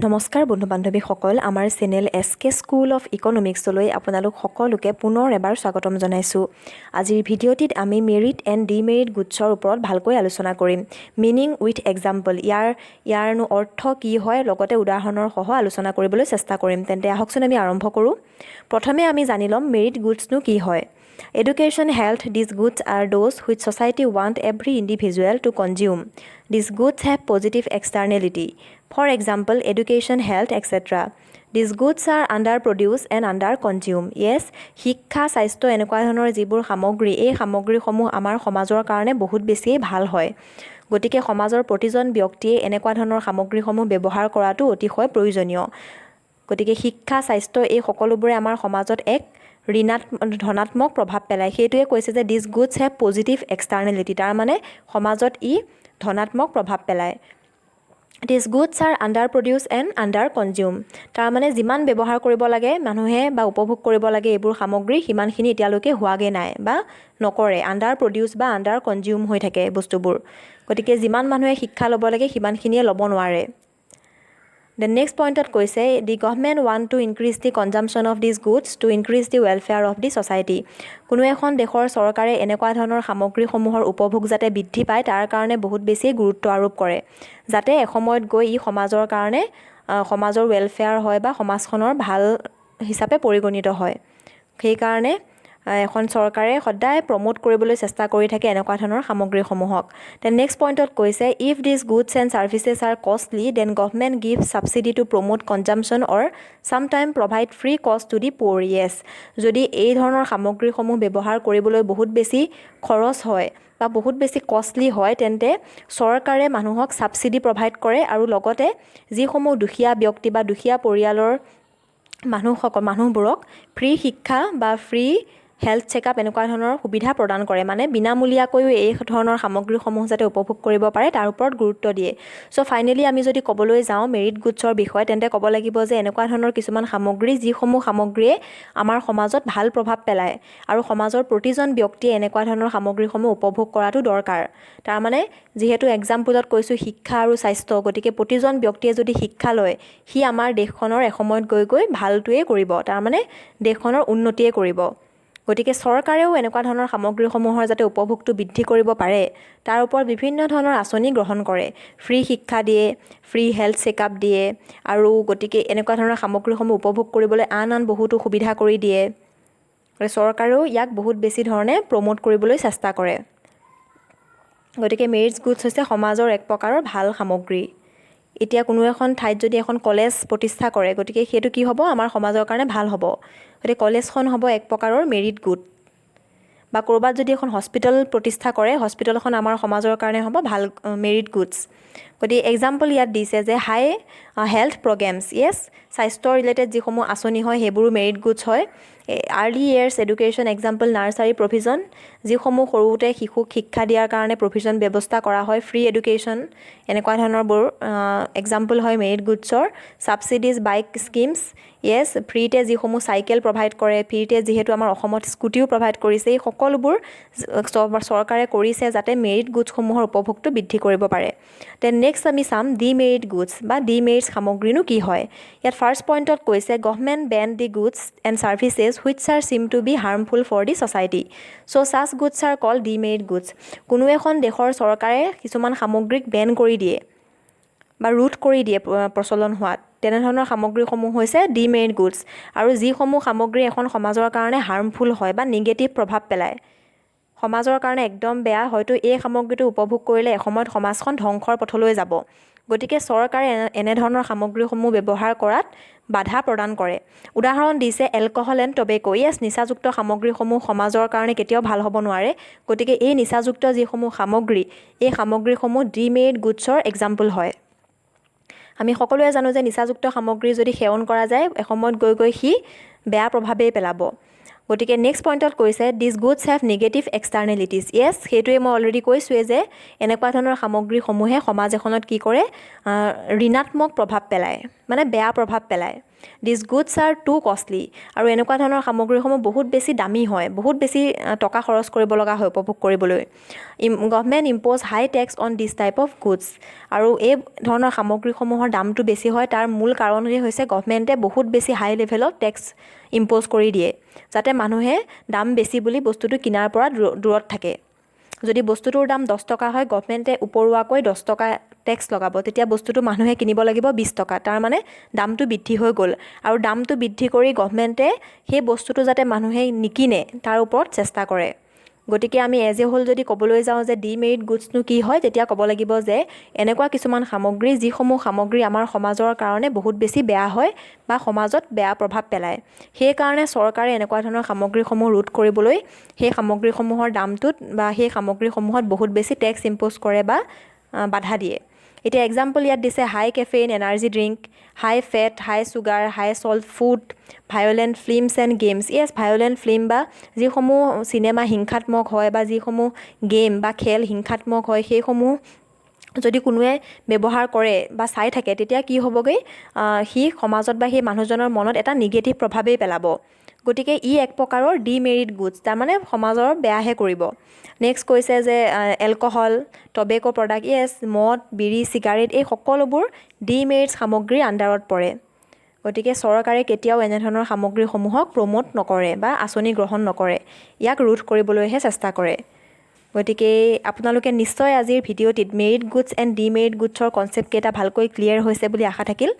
নমস্কাৰ বন্ধু বান্ধৱীসকল, আমাৰ channel S K school of ইকনমিক্সলৈ আপোনালোক সকলোকে পুনৰ এবাৰ স্বাগতম জনাইছোঁ। আজিৰ ভিডিঅ'টিত আমি মেৰিট এণ্ড ডিমেৰিট গুডছৰ ওপৰত ভালকৈ আলোচনা কৰিম, মিনিং উইথ এক্সাম্পল। ইয়াৰনো অৰ্থ কি হয়, লগতে উদাহৰণৰ সহ আলোচনা কৰিবলৈ চেষ্টা কৰিম। তেন্তে আহকচোন, আমি আৰম্ভ কৰোঁ। প্ৰথমে আমি জানি ল'ম মেৰিট গুডছনো কি হয়। Education, health, these goods are those which society want every individual to consume. These goods have positive externality. For example, education, health, etcetera. These goods are under produce and under consume. Yes, শিক্ষা, স্বাস্থ্য এনেকুৱা ধৰণৰ যিবোৰ সামগ্ৰী, এই সামগ্ৰীসমূহ আমাৰ সমাজৰ কাৰণে বহুত বেছিয়েই ভাল হয়। গতিকে সমাজৰ প্ৰতিজন ব্যক্তিয়ে এনেকুৱা ধৰণৰ সামগ্ৰীসমূহ ব্যৱহাৰ কৰাটো অতিশয় প্ৰয়োজনীয়। গতিকে শিক্ষা, স্বাস্থ্য এই সকলোবোৰে আমাৰ সমাজত এক ধনাত্মক প্ৰভাৱ পেলায়। সেইটোৱে কৈছে যে these goods have positive externality। তাৰমানে সমাজত ই ধনাত্মক প্ৰভাৱ পেলায়। These goods are under produce and under consume। তাৰমানে যিমান ব্যৱহাৰ কৰিব লাগে মানুহে বা উপভোগ কৰিব লাগে এইবোৰ সামগ্ৰী, সিমানখিনি এতিয়ালৈকে হোৱাগৈ নাই বা নকৰে। আণ্ডাৰ প্ৰডিউচ বা আণ্ডাৰ কনজিউম হৈ থাকে বস্তুবোৰ। গতিকে যিমান মানুহে শিক্ষা ল'ব লাগে, সিমানখিনিয়ে ল'ব নোৱাৰে। Then next পইণ্টত কৈছে, the government want to increase the consumption of these goods to increase the welfare of the society। কোনো এখন দেশৰ চৰকাৰে এনেকুৱা ধৰণৰ সামগ্ৰীসমূহৰ উপভোগ যাতে বৃদ্ধি পায়, তাৰ কাৰণে বহুত বেছিয়ে গুৰুত্ব আৰোপ কৰে, যাতে এসময়ত গৈ ই সমাজৰ কাৰণে, সমাজৰ ৱেলফেয়াৰ হয় বা সমাজখনৰ ভাল হিচাপে পৰিগণিত হয়। সেইকাৰণে এখন চৰকাৰে সদায় প্ৰম'ট কৰিবলৈ চেষ্টা কৰি থাকে এনেকুৱা ধৰণৰ সামগ্ৰীসমূহক। Then next পইণ্টত কৈছে, if these goods and services are costly, then government give subsidy to promote consumption or sometime provide free cost to the poor. Yes, যদি এই ধৰণৰ সামগ্ৰীসমূহ ব্যৱহাৰ কৰিবলৈ বহুত বেছি খৰচ হয় বা বহুত বেছি কষ্টলি হয়, তেন্তে চৰকাৰে মানুহক ছাবচিডি প্ৰভাইড কৰে আৰু লগতে যিসমূহ দুখীয়া ব্যক্তি বা দুখীয়া পৰিয়ালৰ মানুহবোৰক ফ্ৰী শিক্ষা বা ফ্ৰী হেল্থ চেকআপ এনেকুৱা ধৰণৰ সুবিধা প্ৰদান কৰে। মানে বিনামূলীয়াকৈও এই ধৰণৰ সামগ্ৰীসমূহ যাতে উপভোগ কৰিব পাৰে, তাৰ ওপৰত গুৰুত্ব দিয়ে। চ' ফাইনেলি আমি যদি ক'বলৈ যাওঁ মেৰিট গুডছৰ বিষয়ে, তেন্তে ক'ব লাগিব যে এনেকুৱা ধৰণৰ কিছুমান সামগ্ৰী, যিসমূহ সামগ্ৰীয়ে আমাৰ সমাজত ভাল প্ৰভাৱ পেলায় আৰু সমাজৰ প্ৰতিজন ব্যক্তিয়ে এনেকুৱা ধৰণৰ সামগ্ৰীসমূহ উপভোগ কৰাটো দৰকাৰ। তাৰমানে যিহেতু এক্সাম্পলত কৈছোঁ শিক্ষা আৰু স্বাস্থ্য, গতিকে প্ৰতিজন ব্যক্তিয়ে যদি শিক্ষা লয়, সি আমাৰ দেশখনৰ এসময়ত গৈ গৈ ভালটোৱেই কৰিব, তাৰমানে দেশখনৰ উন্নতিয়ে কৰিব। গতিকে চৰকাৰেও এনেকুৱা ধৰণৰ সামগ্ৰীসমূহৰ যাতে উপভোগটো বৃদ্ধি কৰিব পাৰে, তাৰ ওপৰত বিভিন্ন ধৰণৰ আঁচনি গ্ৰহণ কৰে। ফ্ৰী শিক্ষা দিয়ে, ফ্ৰী হেল্থ চেকআপ দিয়ে আৰু গতিকে এনেকুৱা ধৰণৰ সামগ্ৰীসমূহ উপভোগ কৰিবলৈ আন আন বহুতো সুবিধা কৰি দিয়ে। গতিকে চৰকাৰেও ইয়াক বহুত বেছি ধৰণে প্ৰম'ট কৰিবলৈ চেষ্টা কৰে। গতিকে মেৰিটছ গুডছ হৈছে সমাজৰ এক প্ৰকাৰৰ ভাল সামগ্ৰী। এতিয়া কোনো এখন ঠাইত যদি এখন কলেজ প্ৰতিষ্ঠা কৰে, গতিকে সেইটো কি হ'ব? আমাৰ সমাজৰ কাৰণে ভাল হ'ব। গতিকে কলেজখন হ'ব এক প্ৰকাৰৰ মেৰিট গুড। বা ক'ৰবাত যদি এখন হস্পিটেল প্ৰতিষ্ঠা কৰে, হস্পিটেলখন আমাৰ সমাজৰ কাৰণে হ'ব ভাল মেৰিট গুডছ। গতিকে এক্সাম্পল ইয়াত দিছে যে হাই হেল্থ প্ৰগ্ৰেমছ। য়েছ, স্বাস্থ্য ৰিলেটেড যিসমূহ আঁচনি হয়, সেইবোৰো মেৰিট গুডছ হয়। Early years education, example nursery provision, যিসমূহ সৰুতে শিশুক শিক্ষা দিয়াৰ কাৰণে প্ৰভিজন ব্যৱস্থা কৰা হয়, ফ্ৰী এডুকেশ্যন এনেকুৱা ধৰণৰবোৰ এক্সাম্পল হয় মেৰিট গুডছৰ। Subsidies, bike schemes. য়েছ, ফ্ৰীতে যিসমূহ চাইকেল প্ৰভাইড কৰে, ফ্ৰীতে যিহেতু আমাৰ অসমত স্কুটিও প্ৰভাইড কৰিছে, এই সকলোবোৰ চৰকাৰে কৰিছে যাতে মেৰিট গুডছসমূহৰ উপভোগটো বৃদ্ধি কৰিব পাৰে। Then next আমি চাম ডিমেৰিট গুডছ বা ডিমেৰিটছ সামগ্ৰীনো কি হয়। ইয়াত ফাৰ্ষ্ট পইণ্টত কৈছে, government ban the goods and services which are seem to be harmful for the society, so such goods are call demerit goods। কোনো এখন দেশৰ চৰকাৰে কিছুমান সামগ্ৰীক বেন কৰি দিয়ে বা ৰোধ কৰি দিয়ে প্ৰচলন হোৱাত, তেনেধৰণৰ সামগ্ৰীসমূহ হৈছে ডিমেৰিট গুডছ। আৰু যিসমূহ সামগ্ৰী এখন সমাজৰ কাৰণে হাৰ্মফুল হয় বা নিগেটিভ প্ৰভাৱ পেলায়, সমাজৰ কাৰণে একদম বেয়া, হয়তো এই সামগ্ৰীটো উপভোগ কৰিলে এসময়ত সমাজখন ধ্বংসৰ পথলৈ যাব, গতিকে চৰকাৰে এনেধৰণৰ সামগ্ৰীসমূহ ব্যৱহাৰ কৰাত বাধা প্ৰদান কৰে। উদাহৰণ দিছে এলকহল এণ্ড টবেক'। য়েছ, নিচাযুক্ত সামগ্ৰীসমূহ সমাজৰ কাৰণে কেতিয়াও ভাল হ'ব নোৱাৰে। গতিকে এই নিচাযুক্ত যিসমূহ সামগ্ৰী, এই সামগ্ৰীসমূহ ডিমেৰিট গুডছৰ এক্সাম্পল হয়। আমি সকলোৱে জানো যে নিচাযুক্ত সামগ্ৰী যদি সেৱন কৰা যায়, এসময়ত গৈ গৈ সি বেয়া প্ৰভাৱেই পেলাব। গতিকে নেক্সট পইণ্টত কৈছে, these goods have negative externalities। Yes, সেইটোৱে মই অলৰেডি কৈছোঁৱেই যে এনেকুৱা ধৰণৰ সামগ্ৰীসমূহে সমাজ এখনত কি কৰে? ঋণাত্মক প্ৰভাৱ পেলায়, মানে বেয়া প্ৰভাৱ পেলায়। These goods are too costly. আৰু এনেকুৱা ধৰণৰ সামগ্ৰীসমূহ বহুত বেছি দামী হয়, বহুত বেছি টকা খৰচ কৰিব লগা হয় উপভোগ কৰিবলৈ। Government impose high tax on this type of goods. আৰু এই ধৰণৰ সামগ্ৰীসমূহৰ দামটো বেছি হয়, তাৰ মূল কাৰণেই হৈছে গভমেণ্টে বহুত বেছি হাই লেভেলত টেক্স ইম্প'জ কৰি দিয়ে, যাতে মানুহে দাম বেছি বুলি বস্তুটো কিনাৰ পৰা দূৰত থাকে। যদি বস্তুটোৰ দাম 10 টকা হয়, গভমেণ্টে উপৰুৱাকৈ 10 টকা টেক্স লগাব, তেতিয়া বস্তুটো মানুহে কিনিব লাগিব 20 টকা। তাৰমানে দামটো বৃদ্ধি হৈ গ'ল। আৰু দামটো বৃদ্ধি কৰি গভমেণ্টে সেই বস্তুটো যাতে মানুহে নিকিনে, তাৰ ওপৰত চেষ্টা কৰে। গতিকে আমি এজ এ হোল যদি ক'বলৈ যাওঁ যে ডিমেৰিট গুডছনো কি হয়, তেতিয়া ক'ব লাগিব যে এনেকুৱা কিছুমান সামগ্ৰী, যিসমূহ সামগ্ৰী আমাৰ সমাজৰ কাৰণে বহুত বেছি বেয়া হয় বা সমাজত বেয়া প্ৰভাৱ পেলায়। সেইকাৰণে চৰকাৰে এনেকুৱা ধৰণৰ সামগ্ৰীসমূহ ৰোধ কৰিবলৈ সেই সামগ্ৰীসমূহৰ দামটোত বা সেই সামগ্ৰীসমূহত বহুত বেছি টেক্স ইম্প'জ কৰে বা বাধা দিয়ে। এতিয়া এক্সাম্পল ইয়াত দিছে high caffeine energy drink, high fat, high sugar, high salt food, violent films and games. Yes, violent film বা যিসমূহ চিনেমা হিংসাত্মক হয় বা যিসমূহ গেম বা খেল হিংসাত্মক হয়, সেইসমূহ যদি কোনোৱে ব্যৱহাৰ কৰে বা চাই থাকে, তেতিয়া কি হ'বগৈ? সি সমাজত বা সেই মানুহজনৰ মনত এটা নিগেটিভ প্ৰভাৱেই পেলাব। গতিকে ই এক প্ৰকাৰৰ ডিমেৰিট গুডছ, তাৰমানে সমাজৰ বেয়াহে কৰিব। নেক্সট কৈছে যে এলকহল, টবেক' প্ৰডাক্ট। য়েছ, মদ, বিড়ি, চিগাৰেট, এই সকলোবোৰ ডিমেৰিটছ সামগ্ৰীৰ আণ্ডাৰত পৰে। গতিকে চৰকাৰে কেতিয়াও এনেধৰণৰ সামগ্ৰীসমূহক প্ৰম'ট নকৰে বা আঁচনি গ্ৰহণ নকৰে, ইয়াক ৰোধ কৰিবলৈহে চেষ্টা কৰে। গতিকে আপোনালোকে নিশ্চয় আজিৰ ভিডিঅ'টিত মেৰিট গুডছ এণ্ড ডিমেৰিট গুডছৰ কনচেপ্টকেইটা ভালকৈ ক্লিয়াৰ হৈছে বুলি আশা থাকিল।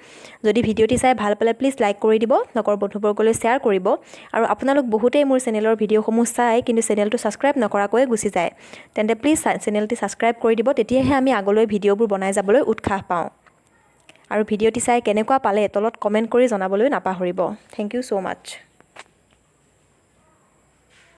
যদি ভিডিঅ'টি চাই ভাল পালে, প্লিজ লাইক কৰি দিব, লগৰ বন্ধুবৰ্গলৈ শ্বেয়াৰ কৰিব। আৰু আপোনালোক বহুতেই মোৰ চেনেলৰ ভিডিঅ'সমূহ চাই কিন্তু চেনেলটো ছাবস্ক্ৰাইব নকৰাকৈয়ে গুচি যায়। তেন্তে প্লিজ চেনেলটি ছাবস্ক্ৰাইব কৰি দিব, তেতিয়াহে আমি আগলৈ ভিডিঅ'বোৰ বনাই যাবলৈ উৎসাহ পাওঁ। আৰু ভিডিঅ'টি চাই কেনেকুৱা পালে, তলত কমেণ্ট কৰি জনাবলৈ নাপাহৰিব। Thank you so much.